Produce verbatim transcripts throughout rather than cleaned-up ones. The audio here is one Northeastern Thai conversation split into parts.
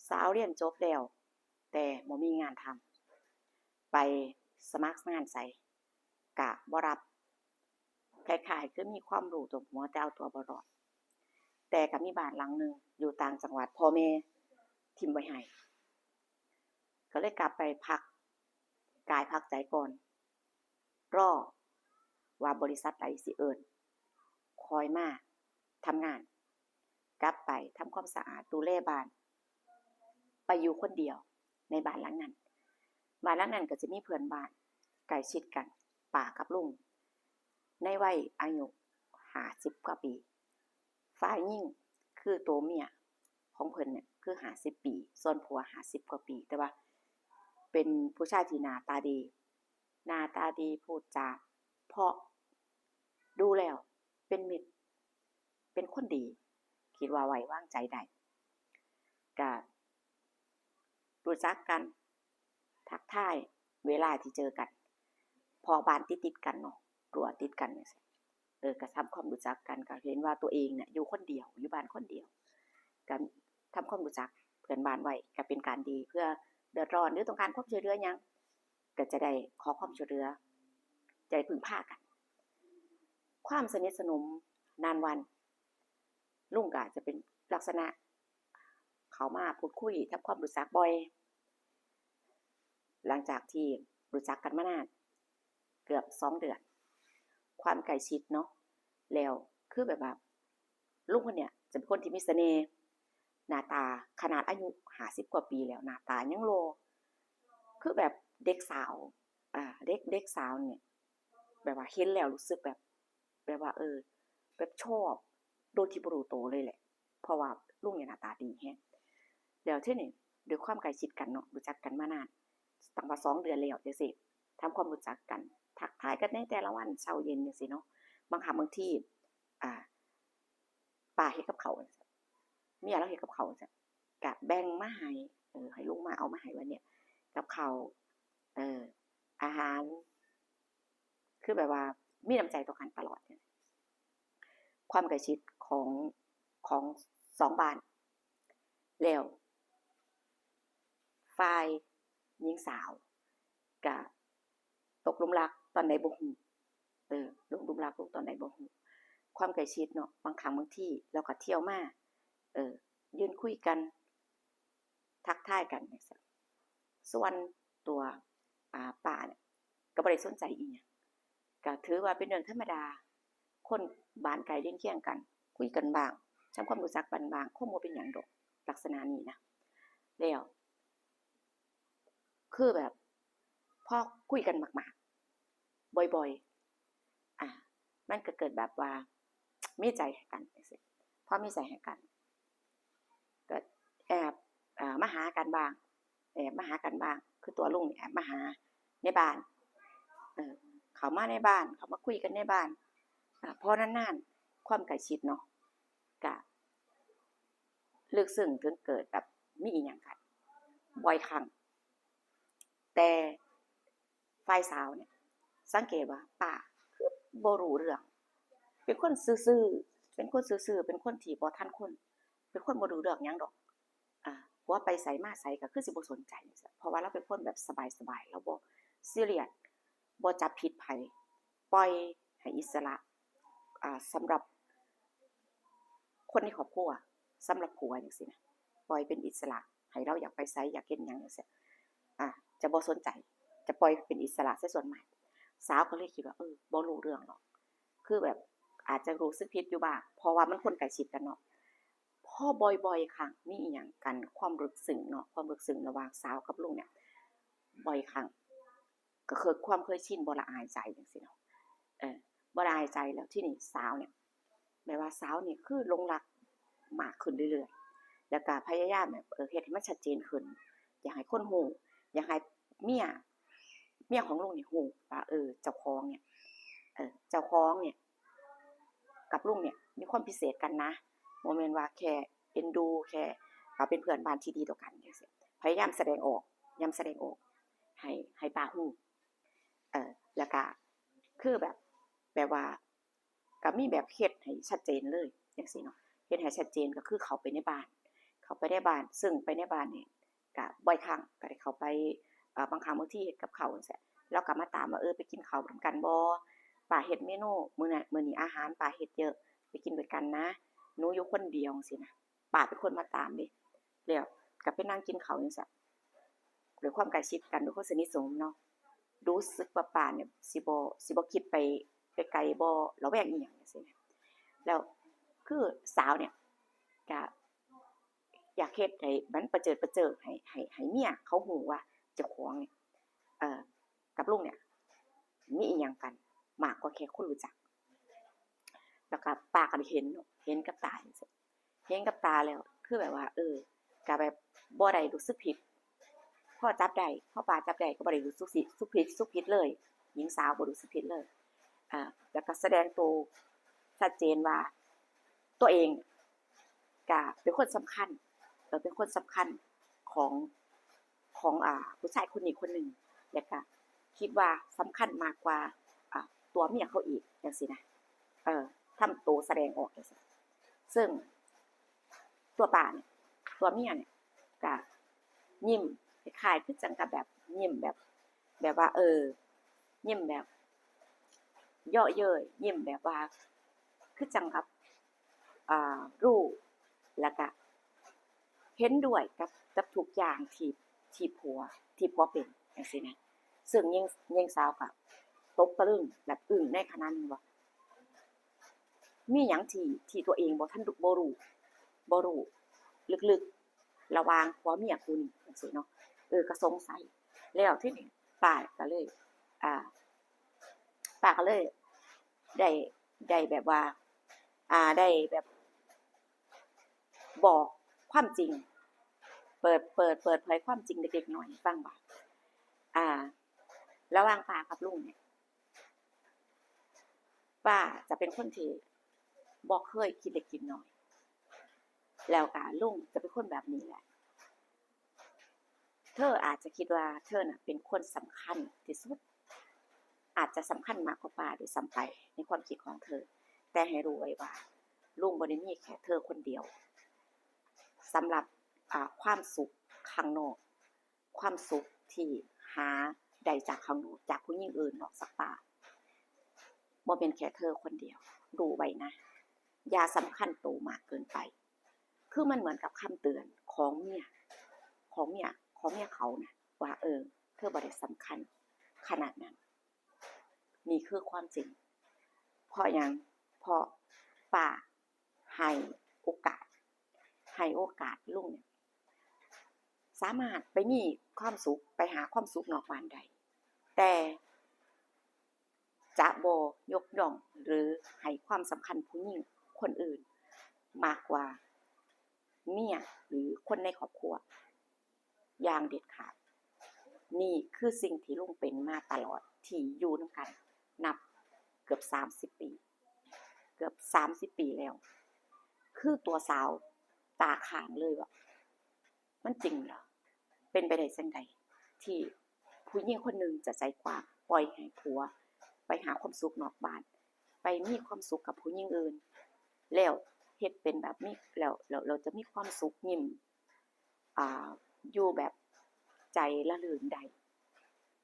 สาวเรียนจบแล้ว แต่บ่มีงานทำ ไปสมัครงานไสกะบ่รับ คล้ายๆคือมีความรู้ท่วมหัวแต่เอาตัวบ่รอด แต่กะมีบ้านหลังหนึ่งอยู่ต่างจังหวัด พ่อแม่ถิ่มไว้ให้ ก็เลยกลับไปพักกายพักใจก่อน รอว่าบริษัทใดสิเอิ้น ค่อยมาทำงาน กลับไปทำความสะอาดดูแลบ้าน ไปอยู่คนเดียวในบ้านหลังนั้น บ้านหลังนั้นก็จะมีเพื่อนบ้านใกล้ชิดกัน ป้ากับลุง ในวัยอายุห้าสิบกว่าปี ฝ่ายหญิงคือตัวเมียของเพิ่นเนี่ยคือห้าสิบปี ส่วนผัวห้าสิบกว่าปี แต่ว่าเป็นผู้ชายที่หน้าตาดี หน้าตาดี พูดจาเพราะ ดูแล้วเป็นมิตร เป็นคนดี คิดว่าไว้วางใจได้ ก็รู้จักกัน ทักทายเวลาที่เจอกัน เพราะบ้านติดๆกันเนาะ รั้วติดกันจั่งซี้ เออ ก็ทำความรู้จักกัน ก็เห็นว่าตัวเองเนี่ยอยู่คนเดียว อยู่บ้านคนเดียว ก็ทำความรู้จักเพื่อนบ้านไว้ ก็เป็นการดี เผื่อเดือดร้อนหรือต้องการความช่วยเหลือหยัง ก็จะได้ขอความช่วยเหลือ จะได้พึ่งพากัน ความสนิทสนมนานวัน ลุงก็อาจจะเป็นลักษณะเข้ามาพูดคุยทำความรู้จักบ่อย หลังจากที่รู้จักกันมานาน เกือบสองเดือน ความใกล้ชิดเนาะ แล้วคือแบบว่า ลุงคนเนี้ยจะเป็นคนที่มีเสน่ห์ หน้าตาขนาดอายุห้าสิบกว่าปีแล้ว หน้าตายังหล่อ คือแบบเด็กสาว อ่า เด็ก เด็กสาวเนี่ย แบบว่าเห็นแล้วรู้สึกแบบ แบบว่า เออ แบบชอบ โดยที่บ่รู้ตัวเลยแหละ เพราะว่าลุงเนี่ยหน้าตาดีแฮง แล้วทีนี้ด้วยความใกล้ชิดกันเนาะ รู้จักกันมานาน ตั้งว่าสองเดือนแล้วจั่งซี้ ทำความรู้จักกัน ทักทายกันในแต่ละวันเช้าเย็นจั่งซี้เนาะ บางครั้งบางที อ่า ป้าเฮ็ดกับข้าวจั่งซี้ เมียลาวเฮ็ดกับข้าวจั่งซี้ ก็แบ่งมาให้ เออ ให้ลุงมาเอามาให้ว่าเนี่ย กับข้าว เออ อาหาร คือแบบว่ามีน้ำใจต่อกันตลอดเนี่ย ความใกล้ชิดของ ของสองบ้าน แล้วฝ่ายหญิงสาวก็ตกหลุมรักตอนใดบ่ฮู้ เออ ตกหลุมรักลูกตอนใดบ่ฮู้ ความใกล้ชิดเนาะ บางครั้งบางทีลาวก็เที่ยวมา เออ ยืนคุยกัน ทักทายกันจั่งซี้ ส่วนตัว อ่า ป้าเนี่ย ก็บ่ได้สนใจอิหยัง ก็ถือว่าเป็นเรื่องธรรมดา คนบ้านใกล้เรือนเคียงกัน คุยกันบ้าง ทำความรู้จักกันบ้าง คงบ่เป็นหยังดอก ลักษณะนี้นะ แล้ว คือแบบ พอคุยกันมากๆ บ่อยๆ อ่ะ มันก็เกิดแบบว่า มีใจให้กันจั่งซี้ พอมีใจให้กัน ก็แอบ อ่า มาหากันบ้าง แอบมาหากันบ้าง คือตัวลุงนี่แอบมาหาในบ้าน เออ เข้ามาในบ้าน เข้ามาคุยกันในบ้าน อ่า พอนานๆ ความใกล้ชิดเนาะ ก็ลึกซึ้งถึงเกิดแบบมีอิหยังกัน บ่อยครั้ง แต่ฝ่ายสาวเนี่ย สังเกตว่าป้าคือบ่รู้เรื่อง เป็นคนซื่อๆ เป็นคนซื่อๆ เป็นคนที่บ่ทันคน เป็นคนบ่รู้เรื่องหยังดอก อ่า ผัวไปไสมาไสก็คือสิบ่สนใจ เพราะว่าลาวเป็นคนแบบสบายๆ ลาวบ่ซีเรียส บ่จับผิดไผ ปล่อยให้อิสระ อ่า สำหรับคนในครอบครัว สำหรับผัวจั่งซี้นะ ปล่อยเป็นอิสระ ให้ลาวอยากไปไส อยากเฮ็ดหยังจั่งซี้ อ่า จะบ่สนใจ จะปล่อยเป็นอิสระซะส่วนมาก สาวก็เลยคิดว่า เออ บ่รู้เรื่องหรอก คือแบบอาจจะรู้สึกผิดอยู่บ้าง เพราะว่ามันคนใกล้ชิดกันเนาะ พอบ่อยๆ ครั้ง มีอิหยังกัน ความลึกซึ้งเนาะ ความลึกซึ้งระหว่างสาวกับลุงเนี่ย บ่อยครั้ง ก็เกิดความเคยชิน บ่ละอายใจจั่งซี้เนาะ เออ บ่ละอายใจ แล้วทีนี้สาวเนี่ย แบบว่าสาวนี่คือหลงรักมากขึ้นเรื่อยๆ แล้วก็พยายามแบบ เออ เฮ็ดให้มันชัดเจนขึ้น อยากให้คนฮู้ อยากให้เมีย เมียของลุงนี่ฮู้ว่า เออ เจ้าของเนี่ย เออ เจ้าของเนี่ย กับลุงเนี่ยมีความพิเศษกันนะ บ่แม่นว่าแค่เอ็นดู แค่ อ่า เป็นเพื่อนบ้านที่ดีต่อกันจั่งซี้ พยายามแสดงออก ย้ำแสดงออก ให้ ให้ป้าฮู้ เออ แล้วก็คือแบบ แบบว่า ก็มีแบบเฮ็ดให้ชัดเจนเลยจั่งซี้เนาะ เฮ็ดให้ชัดเจนก็คือเข้าไปในบ้าน เข้าไปในบ้าน ซึ่งไปในบ้านนี่ก็บ่อยครั้ง ก็ได้เข้าไป เอ่อ บางครั้งบางทีเฮ็ดกับข้าวจั่งซี้ ลาวก็มาตามว่า เออ ไปกินข้าวนำกันบ่ ป้าเฮ็ดเมนูมื้อนั้น มื้อนี้อาหารป้าเฮ็ดเยอะ ไปกินด้วยกันนะ หนูอยู่คนเดียวจั่งซี้นะ ป้าเป็นคนมาตามเด้ แล้วก็ไปนั่งกินข้าวจั่งซี้ ด้วยความใกล้ชิดกัน ด้วยความสนิทสนมเนาะ รู้สึกว่าป้าเนี่ยสิบ่ สิบ่คิดไป ไปไกล บ่ระแวงอิหยังจั่งซี้นะ แล้วคือสาวเนี่ยก็อยากเฮ็ดให้มันประเจิดประเจิง ให้ ให้ ให้เมียเขาฮู้ว่าเจ้าของเนี่ย เอ่อ กับลุงเนี่ย มีอิหยังกันมากกว่าแค่คนรู้จัก แล้วก็ป้าก็ได้เห็นเนาะ เห็นกับตาจั่งซี้ เห็นกับตาแล้ว คือแบบว่า เออ ก็แบบบ่ได้รู้สึกผิด พอจับได้ พอป้าจับได้ก็บ่ได้รู้สึกสิ รู้สึกผิด รู้สึกผิดเลย หญิงสาวบ่รู้สึกผิดเลย อ่า แล้วก็แสดงตัวชัดเจนว่า ตัวเองก็เป็นคนสำคัญ เออ เป็นคนสำคัญของ ของ อ่า ผู้ชายคนนี้คนหนึ่ง แล้วก็คิดว่าสำคัญมากกว่า อ่า ตัวเมียเขาอีก จั่งซี้นะ เออ ทำตัวแสดงออกจั่งซี้ ซึ่งตัวป้าเนี่ย ตัวเมียเนี่ย ก็ยิ้มคล้ายๆ คือจั่งกับแบบยิ้มแบบ แบบว่า เออ ยิ้มแบบเยาะเย้ย ยิ้มแบบว่า คือจั่งกับ อ่า รู้ แล้วก็เห็นด้วยกับ กับทุกอย่างที่ ที่ผัว ที่ผัวเป็น จั่งซี้นะ ซึ่งหญิง หญิงสาวก็ตกตะลึง แบบอึ้งในขณะนั้นว่า มีหยังที่ ที่ตัวเองบ่ทัน บ่รู้ บ่รู้ลึกๆ ระหว่างผัวเมียคู่นี้ จั่งซี้เนาะ เออ ก็สงสัย แล้วทีนี้ป้าก็เลย อ่า ป้าก็เลยได้ ได้แบบว่า อ่า ได้แบบบอกความจริง เปิด เปิด เปิดเผยความจริงเล็กๆน้อยๆให้ฟังว่า อ่า ระหว่างป้ากับลุงเนี่ย ป้าจะเป็นคนที่บ่เคยคิดเล็กคิดน้อย แล้วก็ลุงจะเป็นคนแบบนี้แหละ เธออาจจะคิดว่าเธอน่ะเป็นคนสำคัญที่สุด อาจจะสำคัญมากกว่าป้าด้วยซ้ำไปในความคิดของเธอ แต่ให้รู้ไว้ว่าลุงบ่ได้มีแค่เธอคนเดียว สำหรับ อ่า ความสุขข้างนอก ความสุขที่หาได้จากข้างนอก จากผู้หญิงอื่นนอกจากป้า บ่แม่นแค่เธอคนเดียว รู้ไว้นะ อย่าสำคัญตัวมากเกินไป คือมันเหมือนกับคำเตือนของเมีย ของเมีย ของเมียเขานะ ว่า เออ เธอบ่ได้สำคัญขนาดนั้น นี่คือความจริง เพราะหยัง เพราะป้าให้โอกาส ให้โอกาสลุงเนี่ย สามารถไปมีความสุข ไปหาความสุขนอกบ้านได้ แต่จะบ่ยกย่องหรือให้ความสำคัญผู้หญิงคนอื่นมากกว่าเมียหรือคนในครอบครัว อย่างเด็ดขาด นี่คือสิ่งที่ลุงเป็นมาตลอดที่อยู่นำกันนับเกือบสามสิบปี เกือบสามสิบปีแล้ว คือตัวสาวตาค้างเลยว่า มันจริงเหรอ เป็นไปได้จั่งใดที่ผู้หญิงคนหนึ่งจะใจกว้าง ปล่อยให้ผัวไปหาความสุขนอกบ้าน ไปมีความสุขกับผู้หญิงอื่น แล้วเฮ็ดเป็นแบบนี้ แล้ว แล้ว แล้วจะมีความสุขยิ้ม อ่า อยู่แบบใจละลื่นได้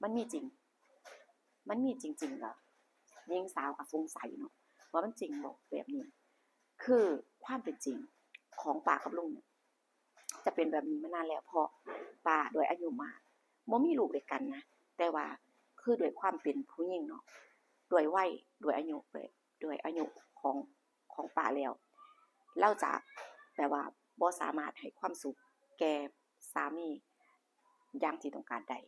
มันมีจริง มันมีจริงๆเหรอ หญิงสาวก็สงสัยเนาะ ว่ามันจริงบ่แบบนี้ คือความเป็นจริงของป้ากับลุงเนี่ย จะเป็นแบบนี้มานานแล้ว เพราะป้าด้วยอายุมาก บ่มีลูกด้วยกันนะ แต่ว่าคือด้วยความเป็นผู้หญิงเนาะ ด้วยวัย ด้วยอายุ ด้วย ด้วยอายุของ ของป้าแล้ว ลาวจะแบบว่าบ่สามารถให้ความสุขแก่สามีอย่างที่ต้องการได้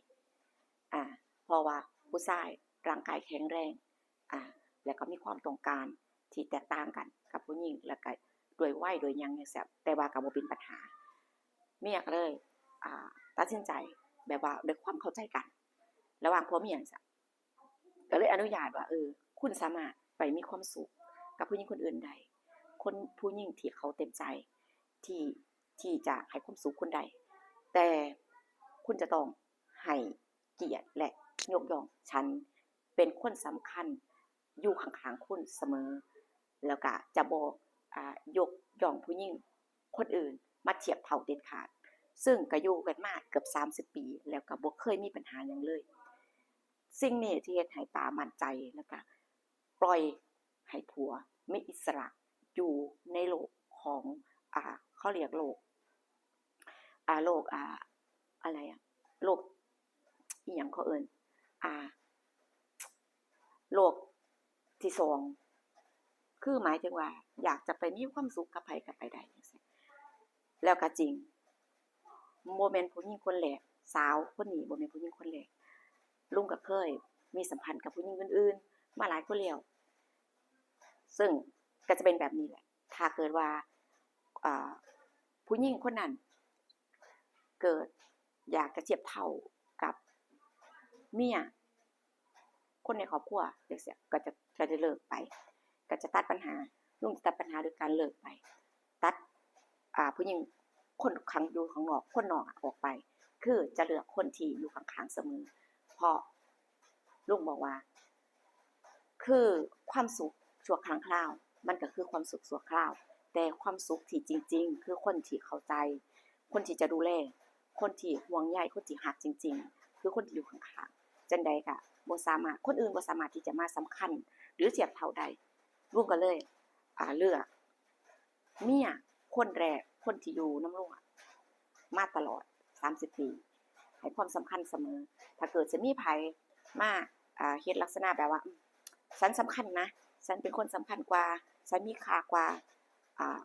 อ่า เพราะว่าผู้ชายร่างกายแข็งแรง อ่า แล้วก็มีความต้องการที่แตกต่างกันกับผู้หญิง แล้วก็ด้วยวัยด้วยหยังจั่งซี้ แต่ว่าก็บ่เป็นปัญหา เมียก็เลย อ่า ตัดสินใจแบบว่าด้วยความเข้าใจกัน ระหว่างผัวเมียจั่งซี้ ก็เลยอนุญาตว่า เออ คุณสามารถไปมีความสุขกับผู้หญิงคนอื่นได้ คน ผู้หญิงที่เขาเต็มใจที่ ที่จะให้ความสุขคุณได้ แต่คุณจะต้องให้เกียรติและยกย่องฉันเป็นคนสำคัญ อยู่ข้างๆคุณเสมอ แล้วก็จะบ่ อ่า ยกย่องผู้หญิงคนอื่น มาเทียบเท่าเด็ดขาด ซึ่งก็อยู่กันมาเกือบสามสิบปี แล้วก็บ่เคยมีปัญหาหยังเลย สิ่งนี้ที่เฮ็ดให้ป้ามั่นใจ แล้วก็ปล่อยให้ผัวมีอิสระอยู่ในโลกของ อ่า เขาเรียกโลก อ่า โลก อ่า อะไรอะ โลกอิหยังเขาเอิ้น อ่า โลกที่สอง คือหมายถึงว่าอยากจะไปมีความสุขกับไผก็ไปได้จั่งซี้ แล้วก็จริง บ่แม่นผู้หญิงคนแรก สาวคนนี้บ่แม่นผู้หญิงคนแรก ลุงก็เคยมีสัมพันธ์กับผู้หญิงอื่นๆ มาหลายคนแล้ว ซึ่งก็จะเป็นแบบนี้แหละ ถ้าเกิดว่า อ่า ผู้หญิงคนนั้น เกิดอยากจะเทียบเท่ากับเมีย คนในครอบครัวจั่งซี้ ก็จะ ก็จะเลิกไป ก็จะตัดปัญหา ลุงจะตัดปัญหาด้วยการเลิกไป ตัด อ่า ผู้หญิงคนข้าง อยู่ข้างนอก คนนอกอะออกไป คือจะเลือกคนที่อยู่ข้างๆ เสมอ เพราะลุงบอกว่า คือความสุขชั่วครั้งคราว มันก็คือความสุขชั่วคราว แต่ความสุขที่จริงๆ คือคนที่เข้าใจ คนที่จะดูแล คนที่ห่วงใย คนที่ฮักจริงๆ คือคนที่อยู่ข้างๆ จั่งใดก็บ่สามารถ คนอื่นบ่สามารถที่จะมาสำคัญหรือเทียบเท่าได้ ลุงก็เลย อ่า เลือกเมียคนแรก คนที่อยู่นำลุงอะมาตลอดสามสิบปี ให้ความสำคัญเสมอ ถ้าเกิดสิมีไผมา อ่า เฮ็ดลักษณะแบบว่า อืม ฉันสำคัญนะ ฉันเป็นคนสำคัญกว่า ฉันมีค่ากว่า อ่า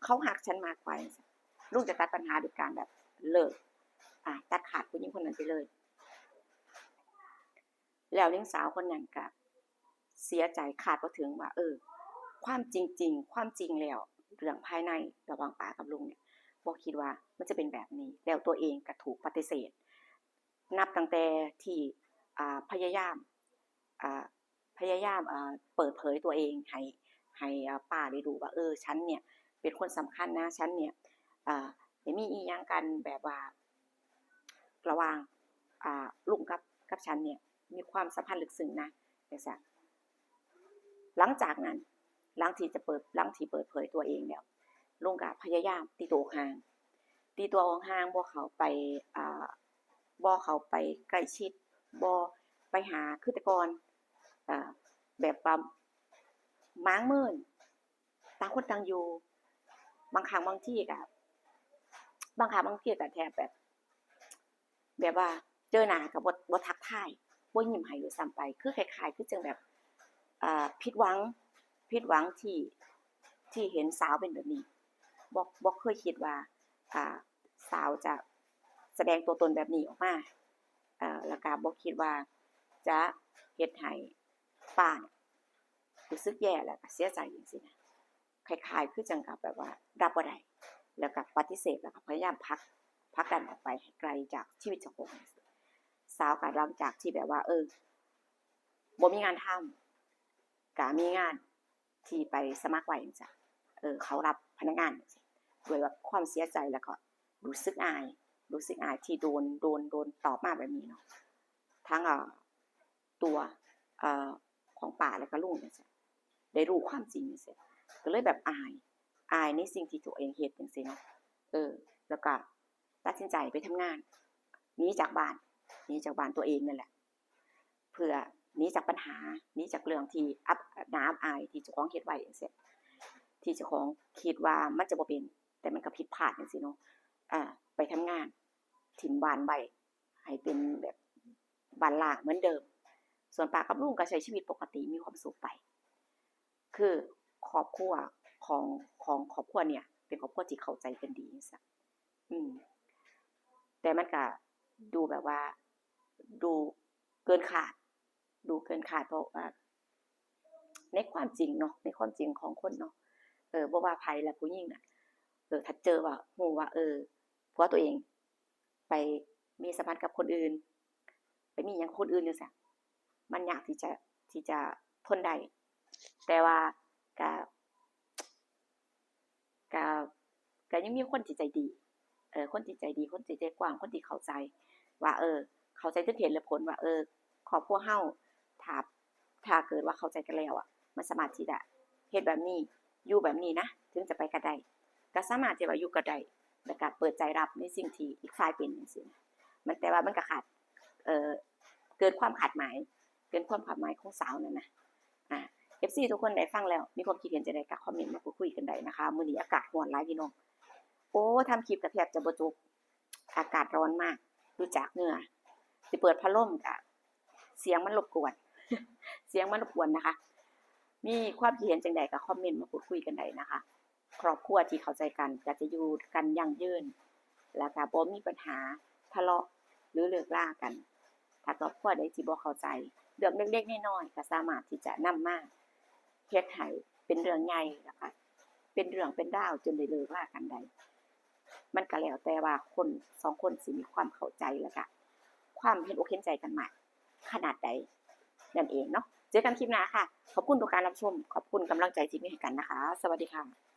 เขาฮักฉันมากกว่าจั่งซี้ ลุงจะตัดปัญหาด้วยการแบบเลิก อ่า ตัดขาดผู้หญิงคนนั้นไปเลย แล้วหญิงสาวคนนั้นก็เสียใจคาดบ่ถึงว่า เออ ความจริงๆ ความจริงแล้ว เรื่องภายในระหว่างป้ากับลุงเนี่ย บ่คิดว่ามันจะเป็นแบบนี้ แล้วตัวเองก็ถูกปฏิเสธ นับตั้งแต่ที่ อ่า พยายาม อ่า พยายาม อ่า เปิดเผยตัวเองให้ ให้ อ่า ป้าได้รู้ว่า เออ ฉันเนี่ยเป็นคนสำคัญนะ ฉันเนี่ย อ่า ได้มีอิหยังกันแบบว่า ระหว่าง อ่า ลุงกับ กับฉันเนี่ย มีความสัมพันธ์ลึกซึ้งนะ จั่งซี้ หลังจากนั้น หลังที่จะเปิด หลังที่เปิดเผยตัวเองแล้ว ลุงก็พยายามตีตัวออกห่าง ตีตัวออกห่าง บ่เข้าไป อ่า บ่เข้าไปใกล้ชิด บ่ไปหาคือแต่ก่อน อ่า แบบว่าหมางเมิน ต่างคนต่างอยู่ บางครั้งบางทีก็ บางครั้งบางทีก็แทบแบบ แบบว่าเจอหน้าก็บ่ บ่ทักทาย บ่ยิ้มให้ด้วยซ้ำไป คือคล้ายๆ คือจั่งแบบ อ่า ผิดหวัง ผิดหวังที่ ที่เห็นสาวเป็นแบบนี้ บ่ บ่เคยคิดว่า อ่า สาวจะแสดงตัวตนแบบนี้ออกมา เอ่อ แล้วก็บ่คิดว่าจะเฮ็ดให้ป้าเนี่ยรู้สึกแย่แล้วก็เสียใจจั่งซี้นะ คล้ายๆ คือจั่งกับแบบว่ารับบ่ได้ แล้วก็ปฏิเสธ แล้วก็พยายามผลัก ผลักดันออกไปให้ไกลจากชีวิตเจ้าของ สาวก็หลังจากที่แบบว่า เออ บ่มีงานทำ ก็มีงานที่ไปสมัครไว้จั่งซี้ เออ เขารับพนักงานจั่งซี้ ด้วยแบบความเสียใจ แล้วก็รู้สึกอาย รู้สึกอายที่โดน โดน โดนตอบมาแบบนี้เนาะ ทั้ง เอ่อ ตัว เอ่อ ของป้าแล้วก็ลุงจั่งซี้ ได้รู้ความจริงจั่งซี้ ก็เลยแบบอาย อายในสิ่งที่ตัวเองเฮ็ดจั่งซี้เนาะ เออ แล้วก็ตัดสินใจไปทำงาน หนีจากบ้าน หนีจากบ้านตัวเองนั่นแหละ เพื่อหนีจากปัญหา หนีจากเรื่องที่อับ น่าอับอายที่เจ้าของเฮ็ดไว้จั่งซี้ ที่เจ้าของคิดว่ามันจะบ่เป็น แต่มันก็ผิดพลาดจั่งซี้เนาะ อ่า ไปทำงาน ถิ่มบ้านไว้ ให้เป็นแบบบ้านร้างเหมือนเดิม ส่วนป้ากับลุงก็ใช้ชีวิตปกติ มีความสุขไป คือครอบครัวของ ของครอบครัวเนี่ย เป็นครอบครัวที่เข้าใจกันดีจั่งซี้ อืม แต่มันก็ดูแบบว่า ดูเกินคาด ดูเกินคาด เพราะว่า ในความจริงเนาะ ในความจริงของคนเนาะ เออ บ่ว่าไผล่ะ ผู้หญิงน่ะ เออ ถ้าเจอว่า รู้ว่า เออ ผัวตัวเองไปมีสัมพันธ์กับคนอื่น ไปมีหยังกับคนอื่นจั่งซี้ มันยากที่จะ ที่จะทนได้ แต่ว่าก็ ก็ ก็ยังมีคนที่ใจดี เออ คนที่ใจดี คนที่ใจกว้าง คนที่เข้าใจ ว่า เออ เข้าใจถึงเหตุและผลว่า เออ ครอบครัวเฮา ถ้า ถ้าเกิดว่าเข้าใจกันแล้วอะ มันสามารถที่จะเฮ็ดแบบนี้ อยู่แบบนี้นะ ถึงจะไปกันได้ ก็สามารถที่ว่าอยู่ก็ได้ แล้วก็เปิดใจรับในสิ่งที่อีกฝ่ายเป็นจั่งซี้นะ มัน แต่ว่ามันก็ขาด เอ่อ เกินความคาดหมาย เกินความคาดหมายของสาวนั่นนะ อ่า เอฟซี ทุกคนได้ฟังแล้ว มีความคิดเห็นจั่งใดก็คอมเมนต์มาพูดคุยกันได้นะคะ มื้อนี้อากาศร้อนหลายพี่น้อง โอ้ ทำคลิปก็แทบจะบ่จบ อากาศร้อนมาก ดูจากเหงื่อ สิเปิดพัดลมก็เสียงมันรบกวน เสียงมันรบกวนนะคะ มีความคิดเห็นจั่งใดก็คอมเมนต์มาพูดคุยกันได้นะคะ ครอบครัวที่เข้าใจกันก็จะอยู่กันยั่งยืน แล้วก็บ่มีปัญหาทะเลาะหรือเลิกลากัน ถ้าครอบครัวใดที่บ่เข้าใจ เรื่องเล็กๆน้อยๆก็สามารถที่จะนำมาเฮ็ดให้เป็นเรื่องใหญ่ แล้วก็เป็นเรื่องเป็นราวจนได้เลิกลากันได้ มันก็แล้วแต่ว่าคนสองคนสิมีความเข้าใจ แล้วก็ความเห็นอกเห็นใจกันมากขนาดใดนั่นเองเนาะ เจอกันคลิปหน้าค่ะ ขอบคุณทุกการรับชม ขอบคุณกำลังใจที่มีให้กันนะคะ สวัสดีค่ะ